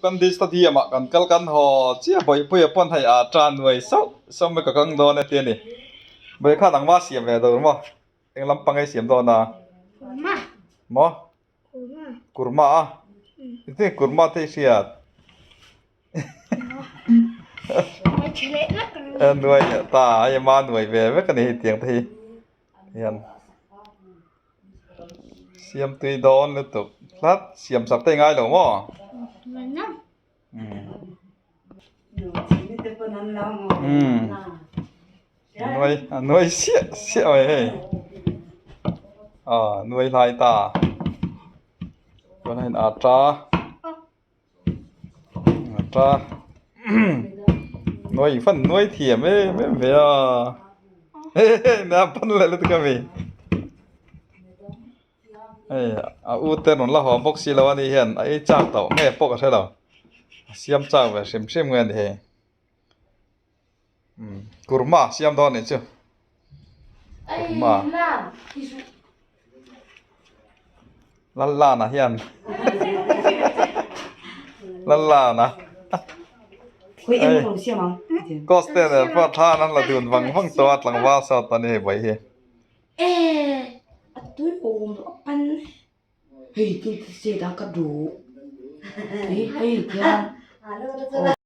Gandhi Stadium ah kan kal kan haw chiah bawihpuia pawn hei a tan nuai sauh sauh mai ka kang dawn e ti a ni. Bawih kha nangmah siam ve tur maw? Eng lampang ei siam dawn a? Kurma. Maw? Kurma. Kurma a? Engtin nge kurma te i hriat? Nuai leh ta a ema nuai ve vek a ni hei tiang te hi hian siam tui dawn lutuk tlat siam sak te i ngai lo maw umm nuai a nuai siah siah mai hei aw nuai hlai ta chuan hei atta. Ta nuai fan nuai thiam em em ve a na pan leh lutuk a mi hei a u te rawn la haw bawk si lo a ni hian a ei chak tawh nge pawh ka hre lo a siam chak ve hrim hrim nge a ni hei kurma siam dawn a nih chu kurma Lallana hian Lallana Coste nen pawh thlan an la dun vang vang tawh a tlangval sawt a ni hei vawi hi.